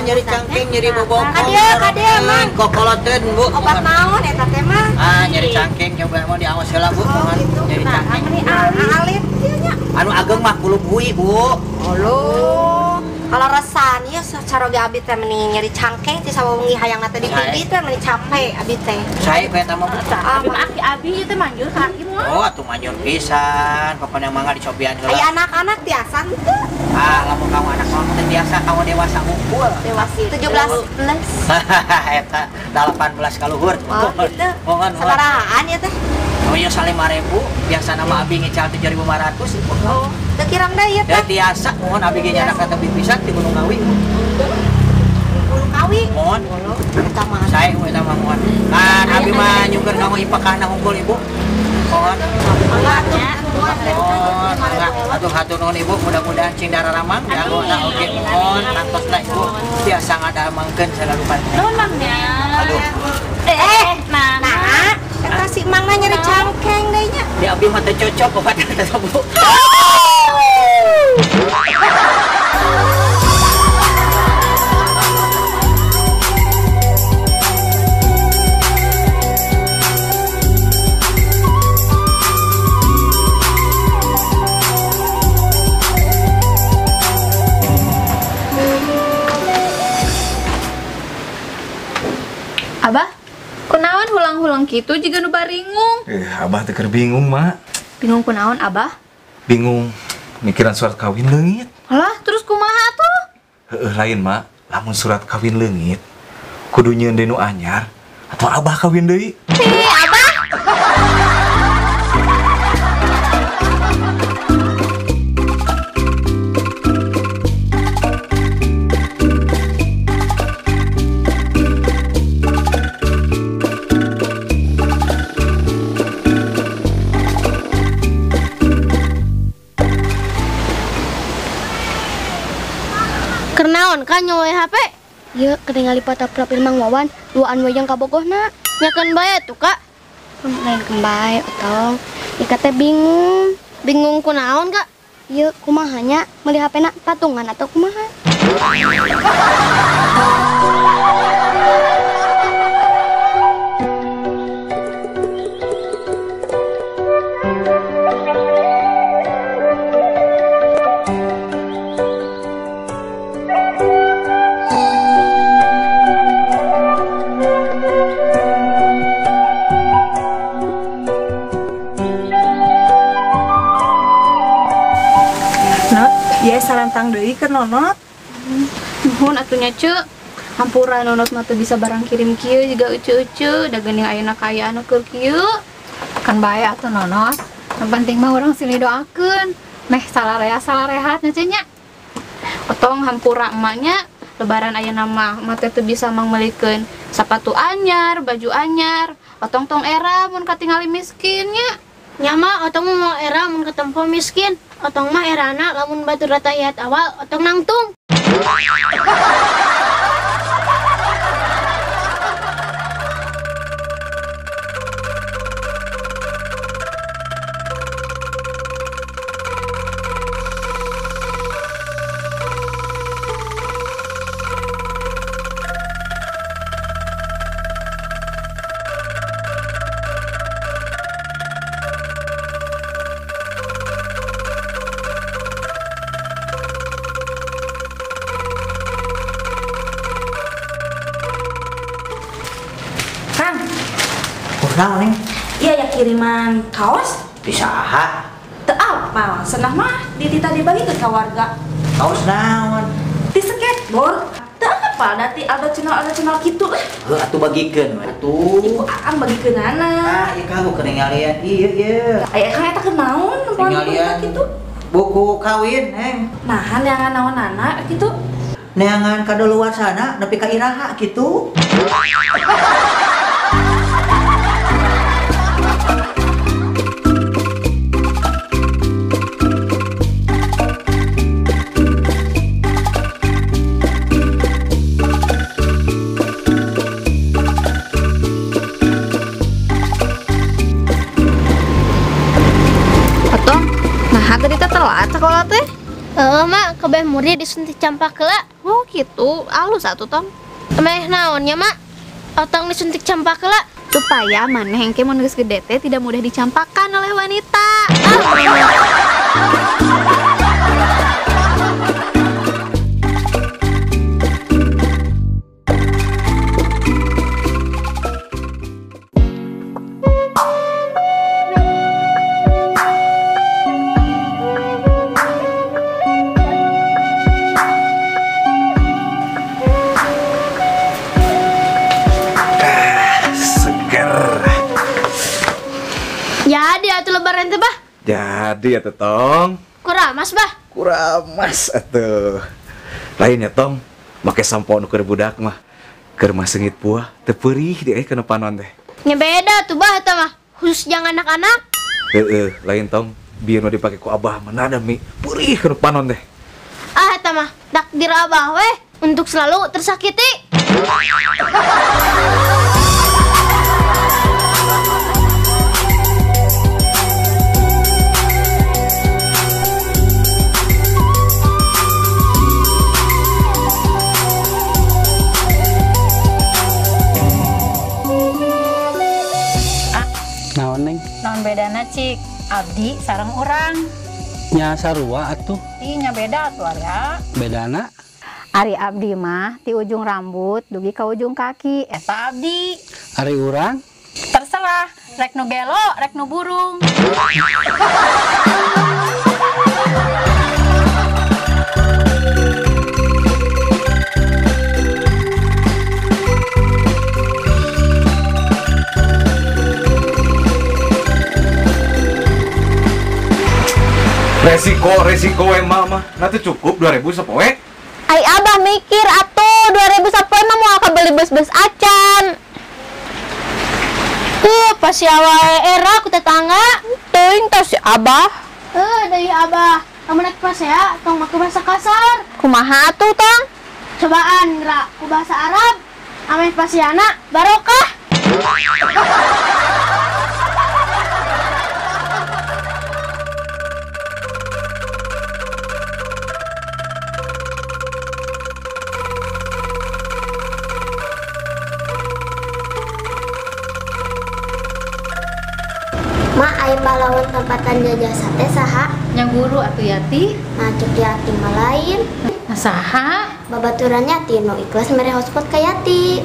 nyeri cangkeng, nyeri bobokong. Kadieu Mang. Kokoloteun, Bu. Obat naon eta teh mah? Ah, nyeri cangkeng coba mau diawas heula, Bu. Oh, gitu. Nyeri cangkeng. Meni alit kieu nya. Anu ageng mah kulub hui, Bu. Olo. Kalau resan ieu sacaroge abi teh meni nyeri cangkeng ti sawengi hayangna teh dipidit teh meni capek abi teh. Sae ku eta mah, Bu. Abi mah aki abi ieu teh manjur ka aki moal. Oh, atuh manjur pisan. Pokona mangga dicobian heula. Aya anak-anak tiasa henteu? Ah, lamun kamu anak mah teh biasa kamu dewasa ngumpul. Dewasa 17 plus. Eta 18 kaluhur. Oh, gitu. Mohon. Sabarahaan ya teh? Oh iya 5.000, biasa nama abi ngical 7.500. Oh, teu kiram deui ieu teh. Teh tiasa, mohon abi ge nyanak ka tebih pisan ti Gunung Kawi. Gunung Kawi. Mohon. Eta mah. Sae eta mah mohon. Kan abi mah nyungkeun kamu ipekahna hungkul Ibu. Mohon. Mangga atuh. Mohon, mangga. Atuh hatur nuhun Ibu, mudah-mudahan cing dararamang dianggona oge mohon tangtosna Ibu tiasa ngadamangkeun salalupan. Nuhun Mang nya. Aduh. Nah, eta si Mang mah nyeri cangkeng deui nya. Di abi mah teu cocok obat eta Bu. Abah, kunaon hulang-hulang kitu jiga nu baringung? Abah teh keur bingung, Mak. Bingung kunaon, Abah? Bingung mikiran surat kawin leungit. Alah, terus kumaha tuh? Heueuh lain, Mak. Lamun surat kawin leungit, kudu nyieun deui nu anyar atau Abah kawin deui? Ih, Abah. Kernaon kan nyowe HP? Ieu ketinggali foto profil Mang Wawan, duaan we jeung kabogohna. Nyakeun bae atuh, Kak. Lain keun bae otong. Ika teh bingung. Bingung kunaon, Kak? Ieu kumaha nya meuli HP-na patungan atau kumaha? Ya sarantang deui ke Nonot. Nuhun atuh nya Ceu. Hampura Nonot mah teu bisa barang kirim kieu jiga ucu-ucu da geuning ayeuna kaya anu keur kieu. Kan bae atuh Nonot. Nu penting mah urang silih doakeun. Meh salarea salarehat nya Ceu nya. Otong hampura emaknya lebaran ayeuna mah emak teh teu bisa mangmeulikeun sapatu anyar, baju anyar. Otong tong era mun katingali miskin nya. Nya mah otong mau era mun ketempo miskin. Otong mah erana lamun batur tahiyat awal otong nangtung. Kang. Kunaon nih? Iya ya kiriman kaos. Bisa aha. Teu apal, senah mah ditita dibagi ke warga. Kaos naon? Di skateboard. Teu apal dati ada channel kitu lah. Heuh atuh bagikeun we atuh. Ibu Akang bagikeunana. Ah, ieu kamu keninggalian. Iya ieu. Aya Akang eta keur naon Keninggalian kitu? Buku kawin, Neng. Nahan neangan naonana kitu? Neangan ka luar sana nepi ka iraha kitu. Otong, nah tadi teh telat sekolah teh. Heeh, Mak, kabeh murid disuntik campak heula. Oh, gitu. Alus atuh, Tong. Meh naon nya, Mak? Otong disuntik campak heula supaya maneh engke mun geus gede teh tidak mudah dicampakkan oleh wanita. Jadi atuh lebaran teh, Bah. Jadi atuh, Tong. Kuramas, Bah. Kuramas atuh. Lainnya, Tong, make sampo nu keur budak mah. Keur mah seungit buah, teu peurih deui kana panon teh. Nya beda tuh, Bah, eta mah. Khusus jang anak-anak. Heeh, lain, Tong. Biar nu dipake ku abah mah nada mi peurih kana panon teh. Ah, eta mah takdir abah weh untuk selalu tersakiti. Naon, Neng? Naon bedana cik? Abdi sareng urang. Nya sarua atuh. Ih, nya beda atuh Arya. Bedana? Ari abdi mah ti ujung rambut dugi ka ujung kaki eta abdi. Ari urang? Terserah, rek nu gelo, rek nu burung. Resiko emang mah. Nanti cukup 2000 sapoe. Ai abah mikir atuh 2000 sapoe mah moal kabeli bus-bus acan. Tuh pasti awal era ku tetangga. Teuing teh si abah. Heuh deui abah. Lamun naik pasea tong make bahasa kasar. Kumaha atuh, Tong? Cobaan gerak ku bahasa Arab. Ameh pasiana barokah. Ma, ai pahlawan tempatan jajah sate saha? Nya guru atuh Yati. Nah, cek Yati mah lain. Nah, saha? Babaturan Yati nu ikhlas mere hotspot ka Yati.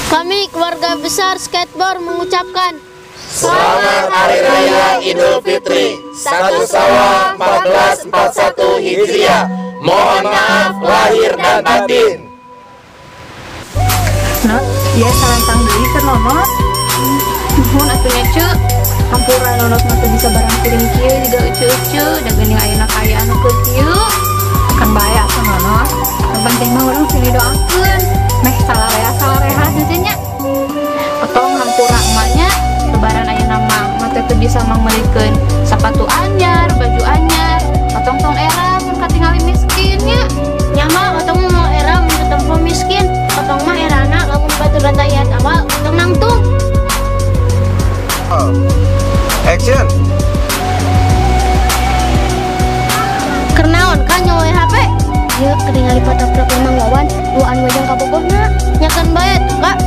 Kami keluarga besar skateboard mengucapkan Selamat Hari Raya Idul Fitri 1 Syawal 1441 Hijriah. Mohon maaf lahir dan batin. Not, ieu sarantang deui keur nonot. Nuhun atuh nya, Cu. Hampura nonot mah teu bisa barang piring kieu jiga ucu-ucu, da geuning ayeuna kaya anu keur kieu. Kan bae atuh nonot. Nu penting mah urang silih doakeun. Meh salareha nya. Otong hampura emaknya. Lebaran ayeuna mah mah teh teu bisa mangmeulikeun sapatu anyar, baju anyar. Otong tong era mun katingali miskin nya. Nya mah otong mah era mun katempo miskin. Otong mah erana lamun batur tahiyat awal otong nangtung. Action. Keur naon ka nyoe HP? Ieu ketingali foto profil Mang Wawan, duaan we jeung kabogohna. Nyakeun bae tuh, Kak.